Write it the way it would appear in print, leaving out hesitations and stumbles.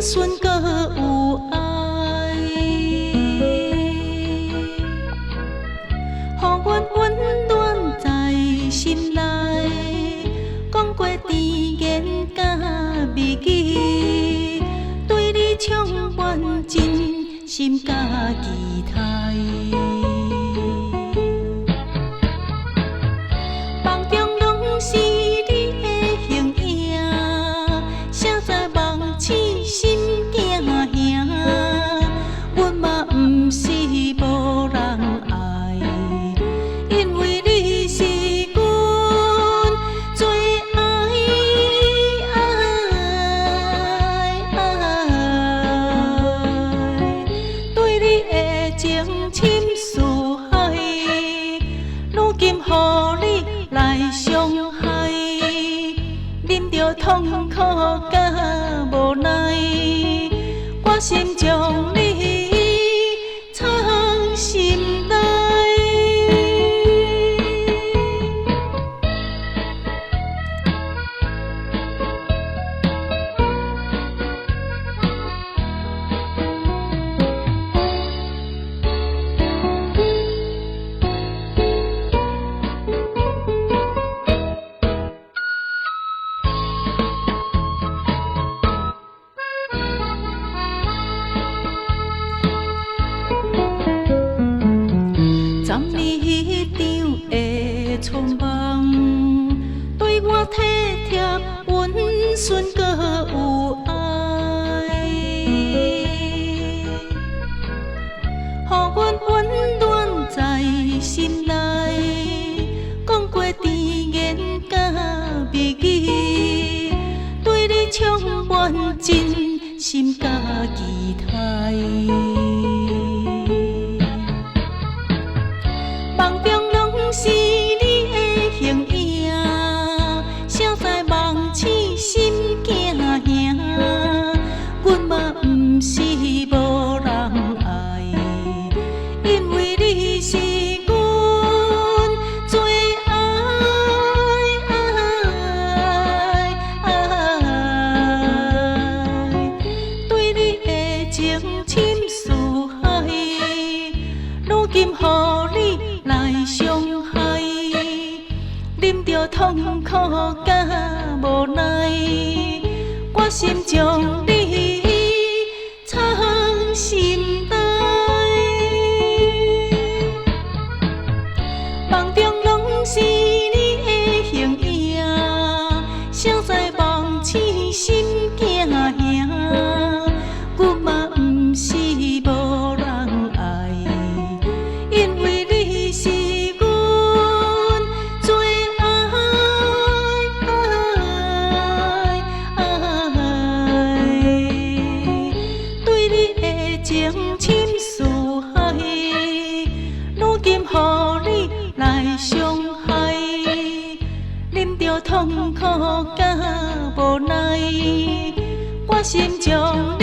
順閣有愛，予阮溫暖在心內。講過甜言佮蜜語，對你充滿真心佮期待。夢中攏是你的形影，誰知夢醒心驚嚇。阮嘛毋是無人愛，因為你是阮最愛。愛對你的情深似海，如今予你來傷害，忍著痛苦佮無奈，我心將你藏心內。昨暝彼場的春夢，對我體貼溫順閣有愛，予阮溫暖在心內。講過甜言佮蜜語，對你充滿真心佮期待。夢中攏是你的形影，誰知夢醒心驚嚇。阮嘛毋是無人愛，因為你是阮最愛。對你的情深似海，如今予你來傷害，忍著痛苦佮無奈，我心將你藏心內。夢中攏是你的形影，誰知夢醒心驚嚇。阮嘛毋是無人愛，因為你是阮最愛。對你的情深似海，如今予你來傷害，忍著痛苦佮無奈，我心將你